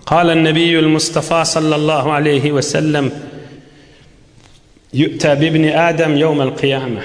Kalen Nebiýül Mustafa sallallahu aleýhi we sellem, Ýu'ta bibni Adam ýewmel kyýame.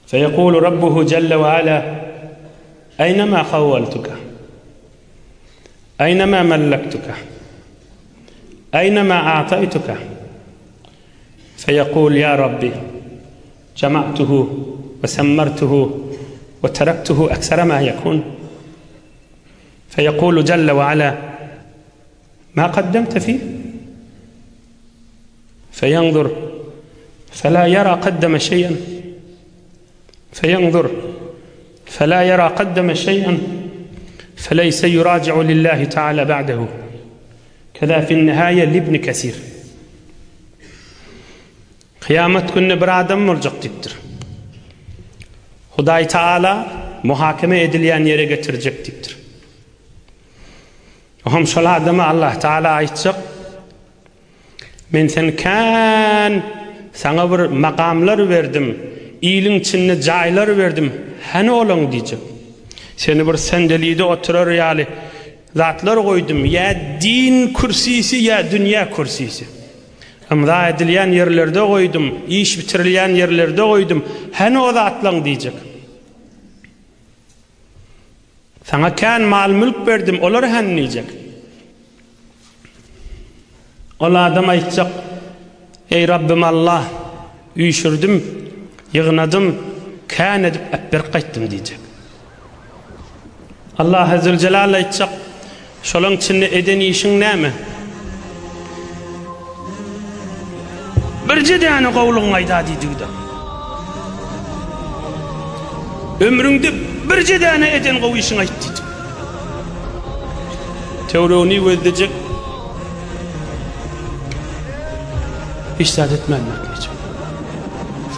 Feýekulu Rabbuhu jelle we ala, Eýnema hawwaltuka? Eýnema mellektuka? Eýnema a'taýtuka? Feýekul, Ýa Rabbi, Jama'tuhu we semmertuhu we terektuhu eksere ma yekun. Feýekulu jelle we ala, Ma kaddemte fih? Feýenzur, fela ýara kaddeme şeýen. Feýenzur, fela ýara kaddeme şeýen. Feleýse ýuraji'u lillahi ta'ala ba'dehu. Keza fin-nihaýe libni Kesir. Kyýamat gününe bir adam boljak diýipdir. Hudaý Taala muhakeme edilýän ýere getirjek diýipdir. Oňam şol adama Allah Taala aýtjak, Men seni kän saňa bir makamlar berdim, iliň içinde jaýlar berdim, hany olaň diýjek. Seni bir sendelide oturar ýaly zatlar goýdum, ýa din kürsisi, ýa dünýä kürsisi. Ymza edilýän ýerlerde goýdum, iş bitirilýän ýerlerde goýdum, hany o zatlaň diýjek. Saňa kän mal-mülk berdim, olar hany diýjek. Ol adam aýtjak, Eý Rabbym Allah, üýşürdim, ýygnadym, kän edip äpberip gaýtdym diýjek. Allahy Züljelal aýtjak, Şolaň içinde eden işiň näme? Birje däne gowulygyňy aýda diýdigi-de. Ömrüňde birje däne eden gowy işiňi aýt diýdi. Töweregini gözlejek. Hiç zat etmändir diýjek.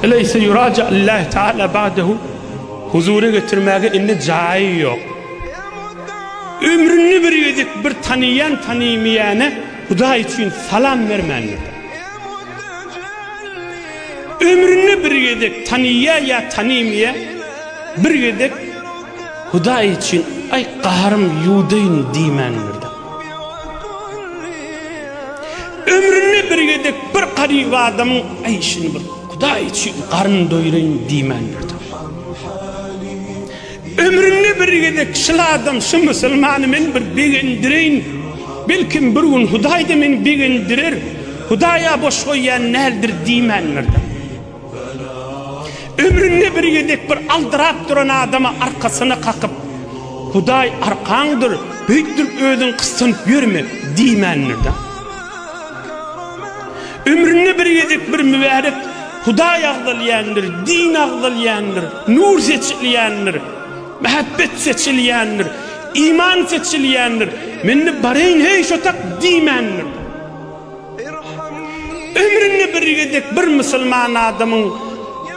Feleýse ýuraja Allahi Teala ba'dehu huzura getirmäge indi jaýy ýok. Ömründe bir gezek bir tanyýan tanymaýana Hudaý üçin salam bermändir. Ömründe bir gezek tanyýa ýa tanymaýa bir gezek Hudaý üçin aý gaharym ýuwdaýyn diýmändir. Ömründe bir gezek bir garyp adamyň aý şuny bir Hudaý üçin garyn doýraýyn diýmändir. Ömründe bir gezek şul adam, şu musulmany men bir begendireýin, belkim bir gün Hudaý-da meni begendirer, Hudaý-a boş goýýan däldir diýmändir-de. Ömründe bir gezek bir aldyrap duran adama arkasyna kakyp, Hudaý arkaňdyr, beýtdirip özüňi gyssanyp ýörme diýmändir-de. Ömründe bir gezek bir mübärek Hudaý agzalýandyr, din agzalýandyr, nur seçilýändir, mähebbet seçilýändir, iman seçilýändir. Mende bareýin heý şo tak diýmändir. Ömründe bir gezek bir musulman adamyň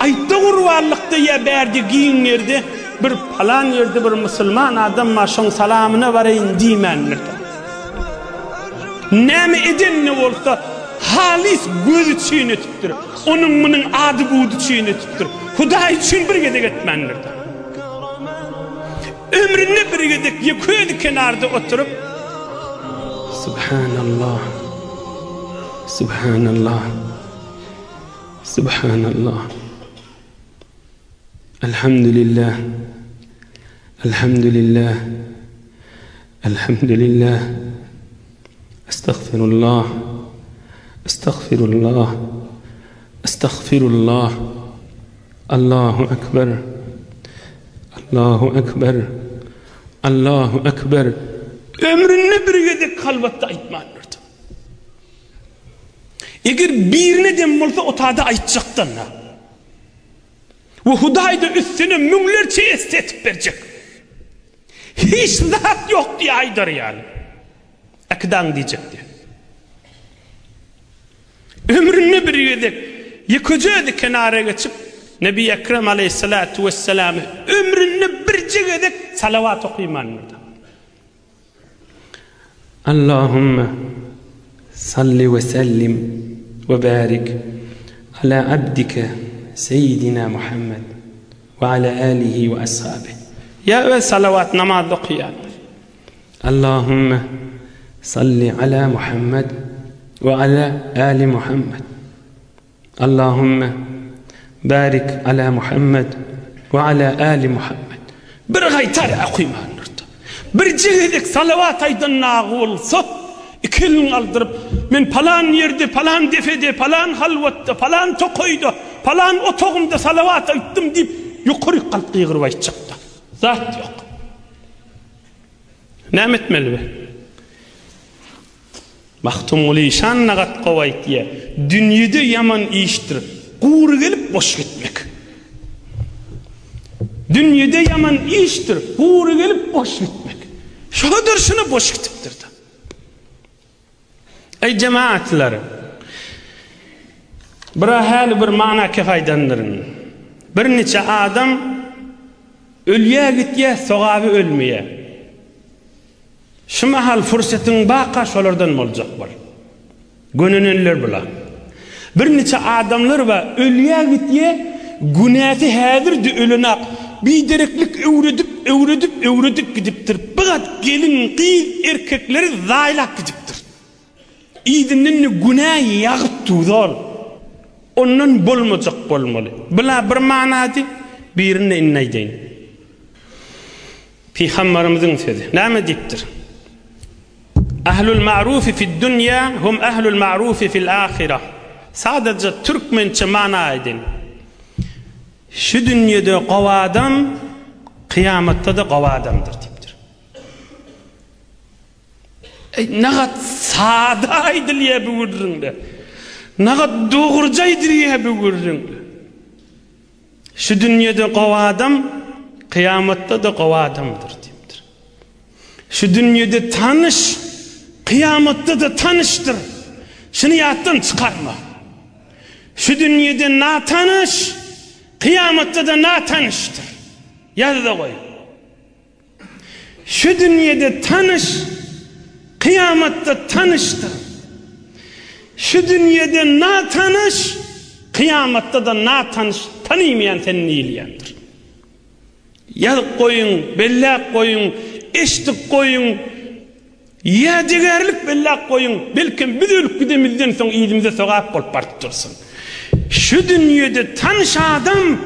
aýtda gurbanlykda ýa bärde giň ýerde bir palan ýerde bir musulman adam bar şoň salamyna bareýin diýmändir. Näme edende bolsa halys göz üçin etipdir. Onuň munuň ady budy üçin etipdir. Hudaý üçin bir gezek etmändir. Ömründe bir gezek ýeke özi kenarda oturyp Subhanallah. Subhanallah. Subhanallah. Elhamdülillah. Elhamdülillah. Elhamdülillah. Estagfirullah. Estagfirullah. Estagfirullah. Allahu ekber. Allahu ekber. Allahu ekber. Ömründe bir gezek halwatda aýtmandyr. Eger birine dem bolsa otada aýtjakdan. We Hudaý-da üstüne müňlerçe esse etip berjek. Hiç zat ýok diýip aýdar ýaly. Äkidaň diýjekdi. Ömründe bir gezek ýekeje özi kenara geçip, Nebi Ekrem aleýhissalatu wesselamy ömründe birje gezek salawat okymandyr. Allahümme salli we sellim we barik ala abdike seýidina Muhammed we ala alihi we ashabih. Ýa öz salawat namaz okaýaňyz. Allahümme salli ala Muhammed we ala ali Muhammed. Allahümme barik ala Muhammed we ala ali Muhammed. Bir gaýtar okymandyr-da. Birje gezek salawat aýdan nagy bolsa, iki elini galdyryp, men palan ýerde, palan depede, palan halwatda, palan tokaýda, palan otagymda salawat aýtdym diýip, ýokaryk galyp gygyryp aýtjakda. Zat ýok. Näme etmeli be? Magtymguly şan nagat gowy aýtýa, Dünýede ýaman işdir, gury gelip boş gitmek. Dünýede ýaman işdir, gury gelip boş gitmek. Şo durşuna boş gitipdir-de. Eý jemaatlar! Bira häli bir mana kep aýdandyryn. Bir niçe adam ölýä gitýä, sogaby ölmeýä. Şu mahal fursatyň baka şolardan boljak bol. Gönenenler bula. Birniçe adamlar bar ölýä gitýä günäsi häzir-de ölenak bidereklik öwredip öwredip öwredip gidipdir bigat gelin gyz erkekleri zaýlap gidipdir. Yzyndan-da günä ýagyp dur zol. Ondan bolmajak bolmaly. Bula bir manady birini-de indi aýdaýyn. Pygambarymyzyň sözi. Näme diýipdir? Ahlul ma'rufi fid dunýa hum ahlul ma'rufi fil ahira. Sadaja türkmençe mana aýdyn. Şu dünýede gowy adam kyýamatda-da gowy adamdyr diýipdir. Eý, nagat sada aýdylýar bu gürrüňde. Nagat dogruja aýdylýar bu gürrüňde. Şu dünýede gowy adam, kyýamatda-da gowy adamdyr diýipdir. Şu dünýede tanyş, kyýamatda-da tanyşdyr. Şuny ýatdan çykarma. Şu dünýede natanyş, kyýamatda-da natanyşdyr. Ýaz-da goý. Şu dünýede tanyş, kyýamatda tanyşdyr. Şu dünýede natanyş, kyýamatda-da natanyş, tanymaýan seni diýilýändir. Ýazyp goýuň, belläp goýuň, eşidip goýuň, ýadygärlik belläp goýuň, belkem biz ölüp gidemizden soň yzymyza sogap bolup baryp dursun. Şu dünýede tanyş adam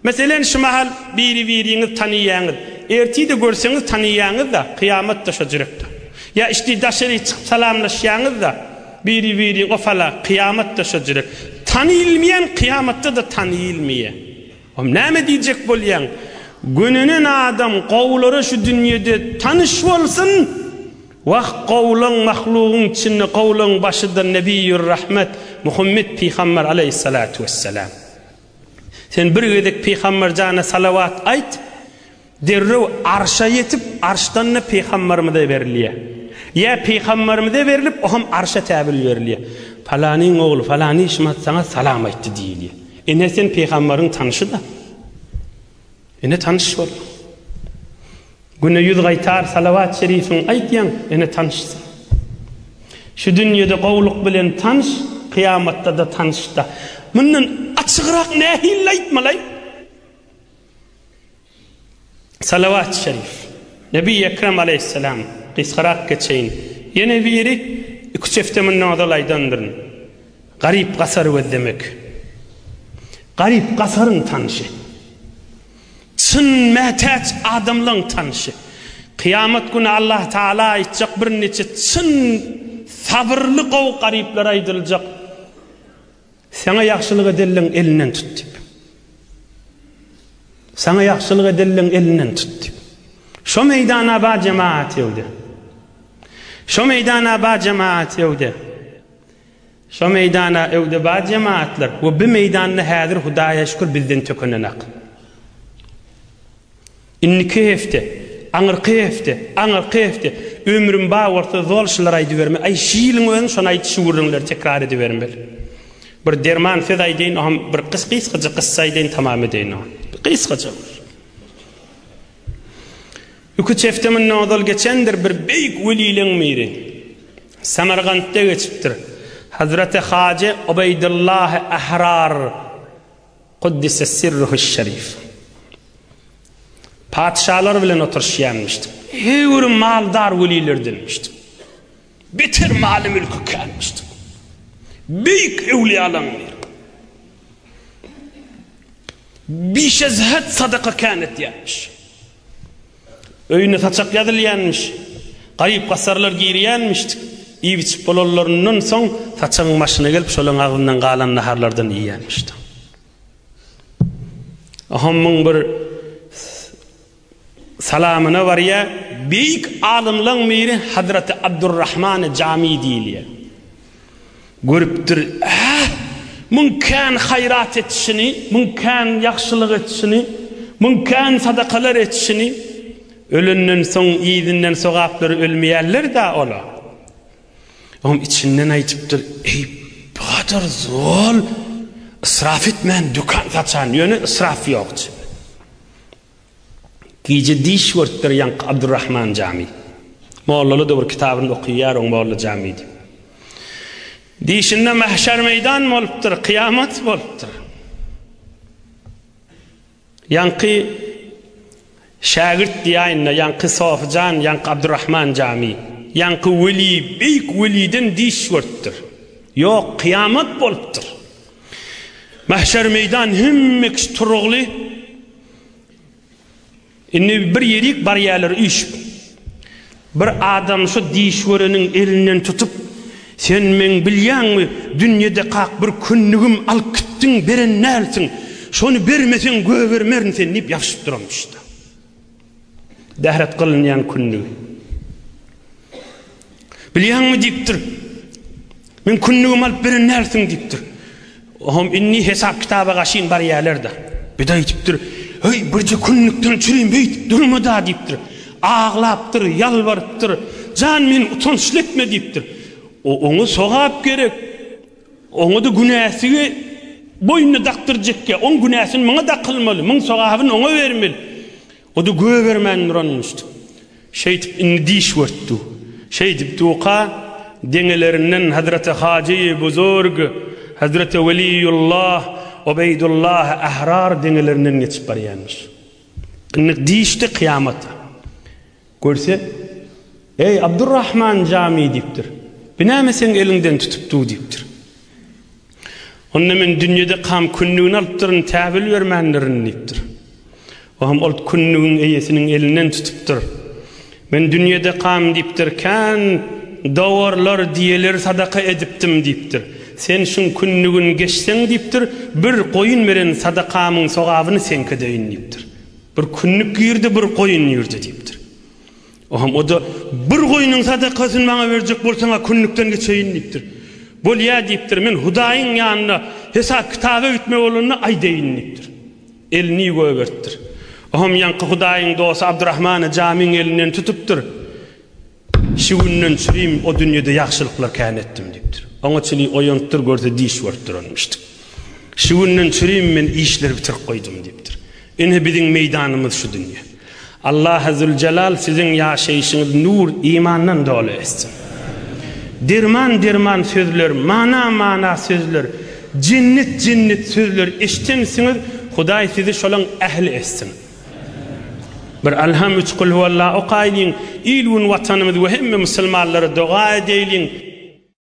Meselen, şu mahal biri-biriňiz tanyýaňyz. Ertir-de görseňiz tanyýaňyz-da, kyýamat-da şo jürekde. Ýa içdi daşary çykyp salamlaşýaňyz-da, biri-biriň ofala, kyýamat-da şo jürek. Tanyýlmaýan kyýamatda-da tanyýlmaýa. Om näme diýjek bolýaň? Gönenen adam gowulara şu dünýede tanyş bolsun, wah gowulaň mahlugyň içinde gowulaň başy-da Nebiýur-Rahmet Muhammet pygamber aleýhissalatu wessalam. Sen bir gezek Pygamberjana salawat aýt, derrew arşa ýetip, arşdan-da Pygamberimize berilýär. Ýa Pygamberimize berlip, o hem arşa täbil berilýär. Palanyň ogly, falany şumat saňa salam aýtdy diýilýär. Ine sen Pygamberiň tanyşy-da. Ine tanyş bol. Güne ýüz gaýtar salawat şerifiň aýtýaň, ene tanyşsyň. Şu dünýede gowluk bilen tanyş, kyýamatda-da tanyşda. Mundan açygrak nähili aýtmaly? Salawat şerif. Nebi Ekrem aleýhissalam, gysgarak geçeýin. Ýene biri, iki-üç hepde mundan ozal aýdandyryn. Garyp-gasar gözlemek. Garyp-gasaryň tanyşy. Çyn mätäç adamlaň tanyşy. Kyýamat güni Allah Taala aýtjak birniçe çyn sabyrly gowy garyplara aýdyljak, Saňa ýagşylyk edenleň elinden tut diýip. Saňa ýagşylyk edenleň elinden tut diýip. Şo meýdana bar jemaat ýöwde. Şo meýdana bar jemaat ýöwde. Şo meýdana öwde bar jemaatlar we bi meýdanda häzir Hudaýa şükür bizden tökenenak. Indiki hepde, aňyrky hepde, aňyrky hepde ömrüm bar bolsa zol şulary aýdybermeli. Aý şi ýylyň özüni şony aýt şu gürrüňleri tekrar edibermeli. Bir derman söz aýdaýyn oňam bir gysgaja kyssa aýdaýyn tamam edeýin oňa. Gysgaja. Iki-üç hepde mundan ozal geçendir bir beýik welileň biri. Samarkantda geçipdir. Hazreti Hajy Ubeýdullahy Ahrar Kuddise sirruhuş-şerif. Patyşalar bilen oturyşýanmyşdy. Höwri maldar welilerdenmişdi. Beter maly-mülki känmişdi. Beýik öwliýalaň biri. Bişezhet sadaka kän etýänmiş. Öýüne saçak ýazylýanmyş. Garyp-gasarlar girýänmişdik. Iýip-içip bolanlaryndan soň saçagyň başyna gelip şolaň agzyndan galan naharlardan iýýänmişdi. Ohamyň bir salamyna barýa, beýik alymlaň biri Hazreti Abdurrahman Jami diýilýär. Görüpdir, Äh! Muň kän haýrat etişini, muň kän ýagşylyk etişini, muň kän sadakalar etişini, ölenden soň yzyndan sogaplary ölmeýärler-dä ola. Oňam içinden aýdypdyr, Eý, bu gadar zol, israf etmän dükan saçan, ýöne israf ýok içinde. Gije diş görüpdir ýaňky Abdurrahman Jamy. Mollaly-da bir kitabyny okyýar oň Molla Jamy diýip. Dişinde mahşer meýdan bolupdyr, kyýamat bolupdyr. Ýaňky şägirt diýäýin-de, ýaňky Sofyjan, ýaňky Abdurrahman Jamy, ýaňky weli, beýik weliden diş görüpdir. Ýok, kyýamat bolupdyr. Mahşer meýdan hemme kişi turugly. Indi bir ýerik barýarlar üýşüp. Bir adam şu diş göreniň elinden tutup, Sen meň bilýäňmi, dünýede kak bir kündügim alyp gitdiň, beren dälsiň. Şony bermeseň gögermerin seni diýip ýapyşyp duranmyş-da. Dähret gylynýan kündügi. Bilýäňmi diýipdir. Men kündügimi alyp beren dälsiň diýipdir. Ohm indi hesap-kitaba gaşyn barýarlar-da. Bir-de aýdypdyr, Heý, birje kündükden çürim beýdip durma-da diýipdir. Aglapdyr, ýalbarypdyr. Jan meni utançly etme diýipdir. O oňa sogap gerek. Oňa-da günäsi boýnuna dakdyrjakýa. Oň günäsini muňa dakylmaly, muň sogabyny oňa bermeli. O-da gögermän duranmyşdy. Şeýdip indi diş görtdi. Şeýdip duka deňelerinden Hazreti Hajy Buzurg, Hazreti Weliýullah, Ubeýdullah Ahrar deňelerinden geçip barýanmyş. Indi dişdi kyýamat. Görse, Eý, Abdurrahman Jamy diýipdir. Bu näme seň eliňden tutup du diýipdir. Onda men dünýede kam kündügini alypdyryn, täwil bermändirin diýipdir. O hem ol kündügiň eýesiniň elinden tutupdyr. Men dünýede kam diýipdir, kän dowarlar, diýeleri sadaka edipdim diýipdir. Sen şuň kündügini geçseň diýipdir, bir goýun beren sadakamyň sogabyny seňkä deýin diýipdir. Bir kündük girdi, bir goýun girdi diýipdir. Oham o-da, Bir goýnuň sadakasyny maňa berjek bolsaň-a kündükden geçeýin diýipdir. Bolýa diýipdir, men Hudaýyň ýanyna hesap-kitaba gitmek bolanda aýdaýyn diýipdir. Elini gögertdir. Oham ýaňky Hudaýyň dosty Abdurrahmany Jamyň elinden tutupdyr. Şu günden çürim o dünýede ýagşylyklar kän etdim diýipdir. Oňa çili oýanypdyr, görse diş görüp duranmyşdyk. Şu günden çürim men işleri bitirip goýdum diýipdir. Ine biziň meýdanymyz şu dünýe. Allahy Züljelal siziň ýaşaýşyňyzy nur imandan doly etsin. Derman derman sözler, mana mana sözler, jennet jennet sözler eşdensiňiz, Hudaý sizi şolaň ähli etsin. Bir Alham üç Kulhuwalla okaýlyň, il gün watanymyz we hemme musulmanlara doga edeýliň.